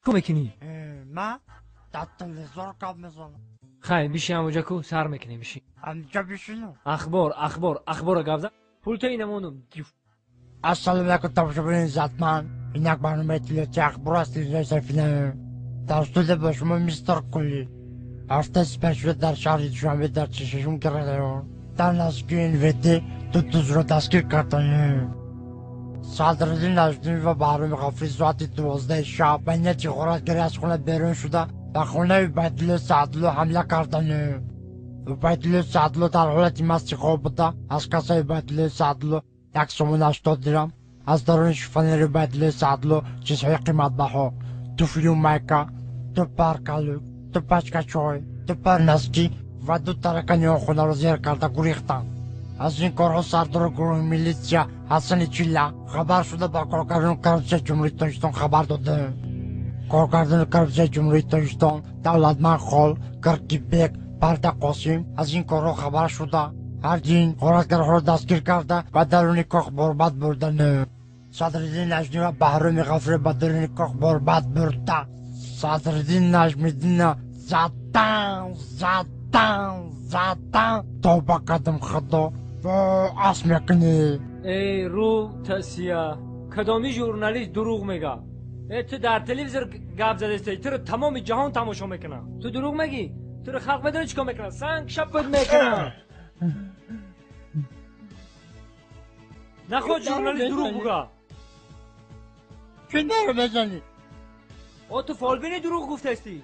Чикор мекунӣ? Ма дар телевизор гап мезанам. Хай, биши ҳамоҷа ку, сар мекунем, биши. Ҳамҷа бишинам? Ахбор, ахбор, ахбора гап зан. Пулта инамонум. Ассалому алайкум, тамошобинони иззатманд. Инак барномаи иттилоотии ахбор аз телевизиони Сафина. Дар студия бо шумо мистер Кулли. Ҳафтаи сипаришуда дар шаҳри Душанбе дар 46 район дар наздикии НВД ду дузро дастгир карданд. Садриддин Наҷмиддин ва Баҳроми Ғафурӣ соати 12 шаб ба нияти ғоратгарӣ аз хона берун шуда, ба хонаи Убайдулло Саъдулло ҳамла карданд. Убайдулло Саъдулло дар ҳолати масти хоб буда, аз кассаи Убайдулло Саъдулло 1 сомон 80 дирам, аз даруни шифонери Убайдулло Саъдулло чизҳои қиматбаҳо: туфлю майка, ду пар калук, ду пачка чой, ду пар носки ва ду таракани он хонаро зер карда гурехтанд. Аз ин корҳо сардори гурӯҳи милитсия Ҳасани Чилла хабар шуда, ба коргардони коррупсияи Ҷумҳурии Тоҷикистон хабар доданд. Коргардони коррупсияи Ҷумҳурии Тоҷикистон Давлатманд Хол, Киркибек, Парда Қосим аз ин корҳо хабар шуда, ҳардуин ғоратгарҳоро дастгир карда, ба даруни кох борбад бурданд. Садриддин Наҷмӣ ва Баҳроми Ғафурӣ ба даруни кох борбад бурда, Садриддин Наҷмиддинна задан, задан, задан. Тавба кардам, Худо, ас мекунӣ. Эй, рӯ тасия, кадоми журналист дурӯғ мега? Э, ту дар телевизор гап задестаи, туро тамоми ҷаҳон тамошо мекунад, ту дурӯғ мегӣ? Туро халқ медонӣ чӣ кор мекунад? Санг шаппат мекунад. Наход журналист дурӯғ буга? Чӣ наро мезанӣ? О, ту фолбини, дурӯғ гуфтастӣ.